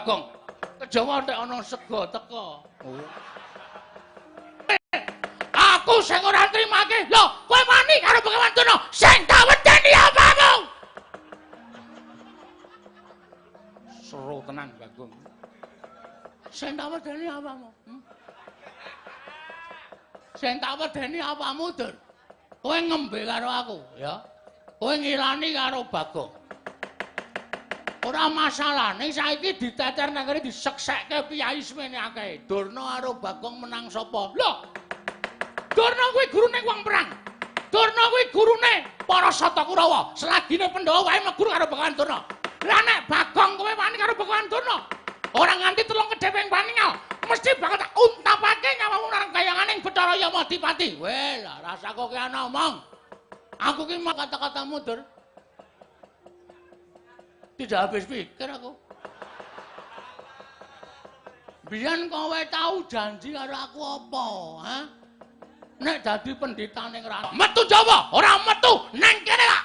Bagong. Kejawa nek ana sego teko. Oh. Aku sing ora trimake. Lho, kowe wani karo Begawan Durna sing tak wedeni apamu? Seru tenan Bagong. Sing tak wedeni apamu? Sing tak wedeni apamu, Dur? Kowe ngembe karo aku, ya. Kowe ngilani karo Bagong. Ora masalah, ning saiki diteter nang kene diseksekke piyayi semene akeh. Durna karo Bagong menang sapa? Lho. Durna kuwi gurune wong perang. Durna kuwi gurune para Sata Kurawa. Selagine Pandhawa wae meguru karo Begawan Durna. Lah nek Bagong kowe wani karo Begawan Durna, ora nganti telung kedheping paningal, mesti bakal tak untapake nyawamu nang kayanganing Bathara Yamadipati. Weh, lah rasa kok ki ana omong. Aku ki mau kata-katamu, Dur. Tidak habis pikir aku. Biyen kowe tau janji karo aku apa, ha? Nek dadi pendhita ning Ratu. Metu Jawa, ora metu nang kene tak